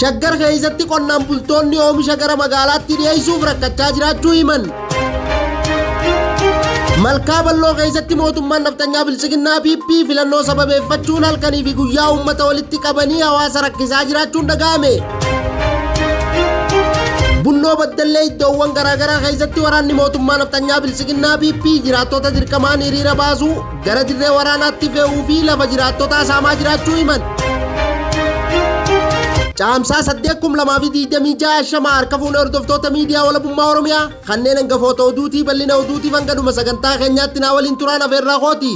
Shaggar keessatti qonnaan bultoonni oomisha gara magaalaatti dhiyeessuuf rakkachaa jiraachuu himan. Malkaa Balloo keessatti mootummaan naftanyaa Biltsiginnaa PP filannoo sababeeffachuun halkanii fi guyyaa uummata walitti qabanii hawaasa rakkisaa jiraachuun dhaga'ame. Bunnoo Baddallee iddoowwan garaagaraa keessatti waraanni mootummaa naftanyaa Biltsiginnaa PP jiraattota dirqamaan hiriira baasuu, gara dirree waraanaatti fe'uu fi lafa jiraattotaa saamaa jiraachuu himan. Caamsaa 8,2026 shama harka fuune hordoftoota miidiyaa walabummaa Oromiyaa kanneen hangafoota oduutii bal'ina oduutiif hanga dhuma sagantaa keenyaatti naa waliin turaan afeerraa kooti.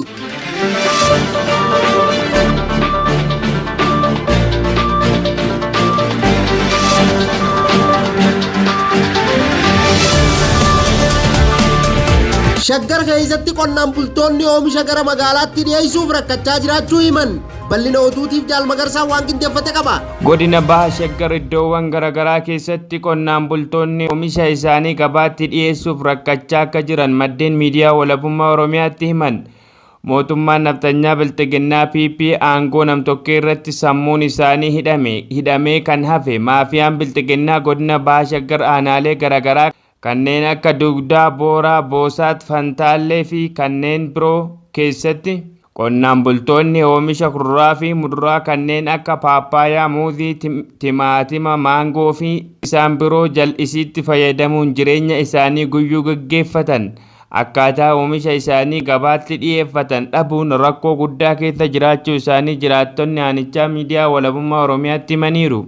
Shaggar keessatti qonnaan bultoonni oomisha gara magaalaatti dhiyeessuuf rakkachaa jiraachuu himan. Bal'ina oduutiif Jaal Magarsaan waan qindeeffate qaba. Godina Baha Shaggar iddoowwan garaagaraa keessatti qonnaan bultoonni oomisha isaanii gabaatti dhiyeessuuf rakkachaa akka jiran maddeen miidiyaa walabummaa Oromiyaatti himan. Mootummaan naftanyaa Bilxiginnaa PP aangoo namtokkee irratti sammuun isaanii hidhamee kan hafe maafiyaan Bilxiginnaa godina Baha Shaggar aanaalee garaagaraa kanneen akka Dugdaa, Booraa, Boosaat, Fantaallee fi kanneen biroo keessatti qonnaan bultoonni oomisha kuduraa fi muduraa kanneen akka paappaayaa, muuzii, timaatima, maangoo fi isaan biroo jal'isiitti fayyadamuun jireenya isaanii guyyuu gaggeeffatan akkaataa oomisha isaanii gabaatti dhiyeeffatan dhabuun rakkoo guddaa keessa jiraachuu isaanii jiraattonni aanichaa miidiyaa walabummaa Oromiyaatti himaniiru.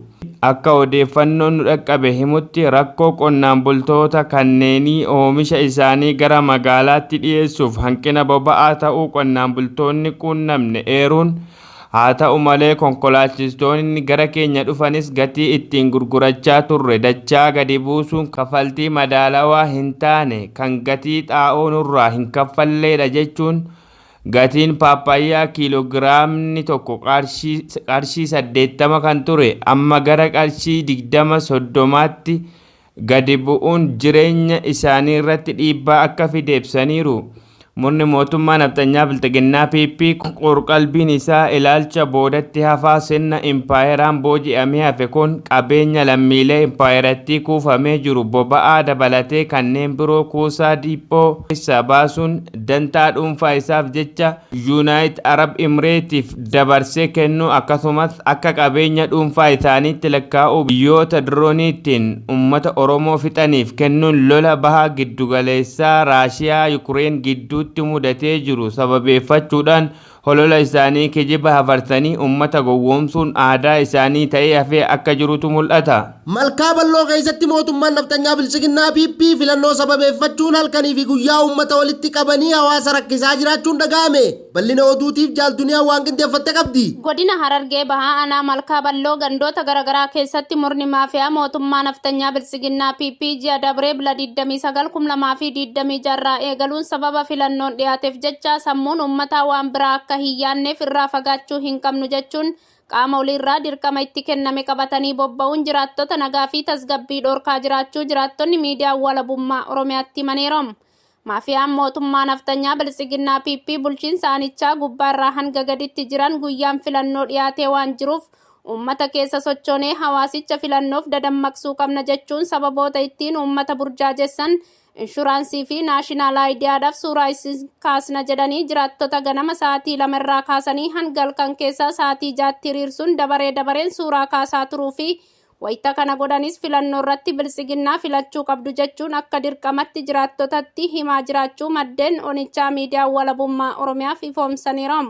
Akka odeeffannoon nu dhaqqabe himutti rakkoo qonnaan bultoota kanneenii oomisha isaanii gara magaalaatti dhiyeessuuf hanqina boba'aa ta'uu qonnaan bultoonni quunnamne eeruun, haa ta'u malee konkolaachistoonni gara keenya dhufanis gatii ittiin gurgurachaa turre dachaa gadi buusuun kaffaltii madaalawaa hin taane kan gatii xaa'oo nurraa hin kaffalleedha jechuun gatiin paappaayyaa kiiloogiraamni tokko qarshii 80 kan ture amma gara qarshii 20-30tti gadi bu'uun jireenya isaanii irratti dhiibbaa akka fide ibsaniiru. Murni mootummaa naftanyaa Bilxiginnaa PP qorqalbiin isaa ilaalcha boodatti hafaa sirna impaayeraan booji'amee hafe kun qabeenya lammiilee impaayerattii kuufamee jiru boba'aa dabalatee kanneen biroo kuusaa diippoo keessaa baasuun dantaa dhuunfaa isaaf jecha Yuunaayit Arab Imireetiif dabarsee kennuu akkasumas akka qabeenya dhuunfaa isaaniitti lakkaa'uu biyyoota dirooniitiin uummata Oromoo fixaniif kennuun lola baha giddugaleessaa Raashiyaa Yukireen gidduu mudatee jiru sababeeffachuudhaan holola isaanii kijiba hafarsanii uummata gowwoomsuun aadaa isaanii ta'ee hafee akka jirutu mul'ata. Malkaa Balloo keessatti mootummaan naftanyaa Biltsiginnaa PP filannoo sababeeffachuun halkanii fi guyyaa uummata walitti qabanii hawaasa rakkisaa jiraachuun dhaga'ame. Bal'ina oduutiif Jaal Duniyaa waan qindeeffatte qabdi. Godina Harargee Bahaa aanaa Malkaa Balloo gandoota garaagaraa keessatti murni maafiyaa mootummaa naftanyaa Biltsiginnaa PP ji'a dabree bila 29,2026 irraa eegaluun sababa filannoon dhiyaateef jecha sammuun uummataa waan biraa akka hin yaadneef irraa fagaachuu hin qabnu jechuun qaama oliirraa dirqama itti kenname qabatanii bobba'uun jiraattota nagaa fi tasgabbii dhorkaa jiraachuu jiraattonni miidiyaa walabummaa Oromiyaatti himaniiru. Maafiyaan mootummaa naftanyaa Biltsiginnaa PP bulchiinsa aanichaa gubbaarraa hanga gaditti jiran guyyaan filannoo dhiyaatee waan jiruuf uummata keessa sochoonee hawaasicha filannoof dadammaqsuu qabna jechuun sababoota ittiin uummata burjaajessan inshuraansii fi naashinaal aayidiyaadhaaf suuraa isin kaasna jedhanii jiraattota ganama sa'aatii 2 irraa kaasanii hanga halkan keessaa sa'aatii 6tti hiriirsuun dabaree dabareen suuraa kaasaa turuu fi wayita kana godhanis filannoo irratti Biltsiginnaa filachuu qabdu jechuun akka dirqamatti jiraattotatti himaa jiraachuu maddeen onichaa miidiyaa walabummaa Oromiyaaf ifoomsaniiru.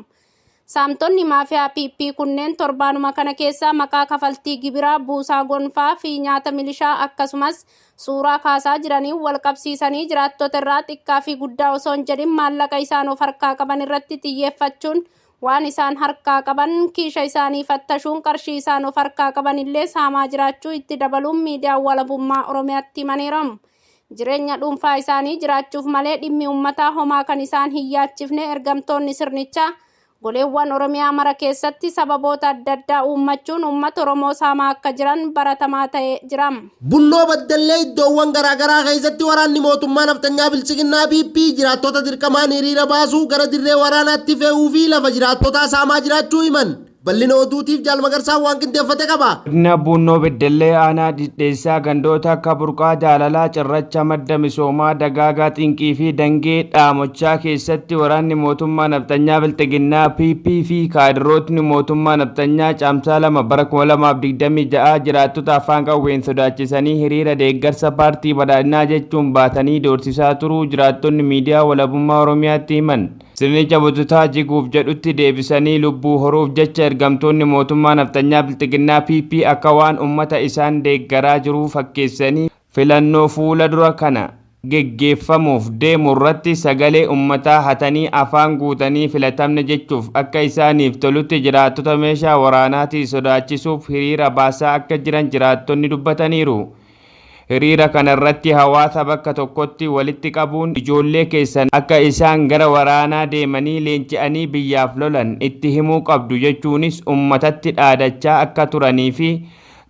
Saamtonni maafiyaa PP kunneen torbaanuma kana keessaa maqaa kafaltii gibiraa, buusaa gonfaa fi nyaata milishaa akkasumas suuraa kaasaa jiranii wal qabsiisanii jiraattota irraa xiqqaa fi guddaa osoo hin jedhin maallaqa isaan of harkaa qaban irratti xiyyeeffachuun waan isaan harkaa qaban kiisha isaanii fattashuun qarshii isaan of harkaa qaban illee saamaa jiraachuu itti dabaluun miidiyaa walabummaa Oromiyaatti himaniiru. Jireenya dhuunfaa isaanii jiraachuuf malee dhimmi uummataa homaa kan isaan hin yaachifne ergamtoonni sirnichaa goleewwan Oromiyaa mara keessatti sababoota adda addaa uummachuun uummata Oromoo saamaa akka jiran baratamaa ta'ee jira. Bunnoo Baddallee iddoowwan garaagaraa keessatti waraanni mootummaa naftanyaa Biltsiginnaa PP jiraattota dirqamaan hiriira baasuu gara dirree waraanaatti fe'uu fi lafa jiraattotaa saamaa jiraachuu himan. Bal'ina oduutiif Jaal Magarsaan waan qindeeffate qaba. Godina Buunnoo Beddellee Aanaa Dhidheessaa gandoota akka Burqaa Jaalalaa, Cirracha Madda Misoomaa, Dagaagaa Xinqii fi Dangee Dhaamochaa keessatti waraanni mootummaa Nafxanyaa Bilxiginnaa PP fi kaadirootni mootummaa Nafxanyaa Caamsaa 2 bara 2026 jiraattota afaan qawween sodaachisanii hiriira deeggarsa paartii badhaadhinaa jechuun baatanii doorsisaa turuu jiraattonni miidiyaa walabummaa Oromiyaatti himan. Sirnicha bututaa jiguuf jedhutti deebisanii lubbuu horuuf jecha ergamtoonni mootummaa Nafxanyaa Bilxiginnaa PP akka waan ummata isaan deeggaraa jiruu fakkeessanii filannoo fuula dura kana geggeeffamuuf deemu irratti sagalee ummataa hatanii afaan guutanii filatamne jechuuf akka isaaniif tolutti jiraattota meeshaa waraanaatiin sodaachisuuf hiriira baasaa akka jiran jiraattonni dubbataniiru. Hiriira kana irratti hawaasa bakka tokkotti walitti qabuun ijoollee keessan akka isaan gara waraanaa deemanii leenji'anii biyyaaf lolan itti himuu qabdu jechuunis ummatatti dhaadachaa akka turanii fi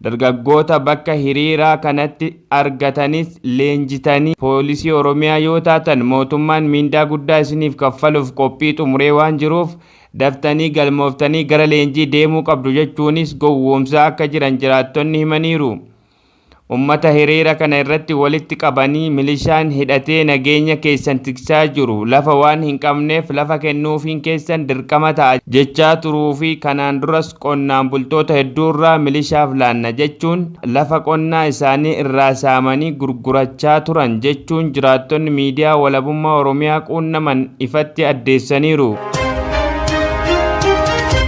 dargaggoota bakka hiriiraa kanatti argatanis leenjitanii poolisii Oromiyaa yoo taatan mootummaan miindaa guddaa isiniif kaffaluuf qophii xumuree waan jiruuf daftanii galmooftanii gara leenjii deemuu qabdu jechuunis gowwoomsaa akka jiran jiraattonni himaniiru. Ummata hiriira kana irratti walitti qabanii milishaan hidhatee nageenya keessan tiksaa jiru lafa waan hin qabneef lafa kennuufiin keessan dirqama ta'a jechaa turuu fi kanaan duras qonnaan bultoota hedduurraa milishaaf laanna jechuun lafa qonnaa isaanii irraa saamanii gurgurachaa turan jechuun jiraattonni miidiyaa walabummaa Oromiyaa quunnaman ifatti addeessaniiru.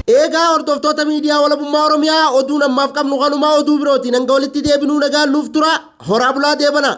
Eegaa hordoftoota miidiyaa walabummaa Oromiyaa, oduun ammaaf qabnu kanumaa. Oduu birootiin hanga walitti deebinuu nagaan nuuf tura. Horaa bulaa deebana.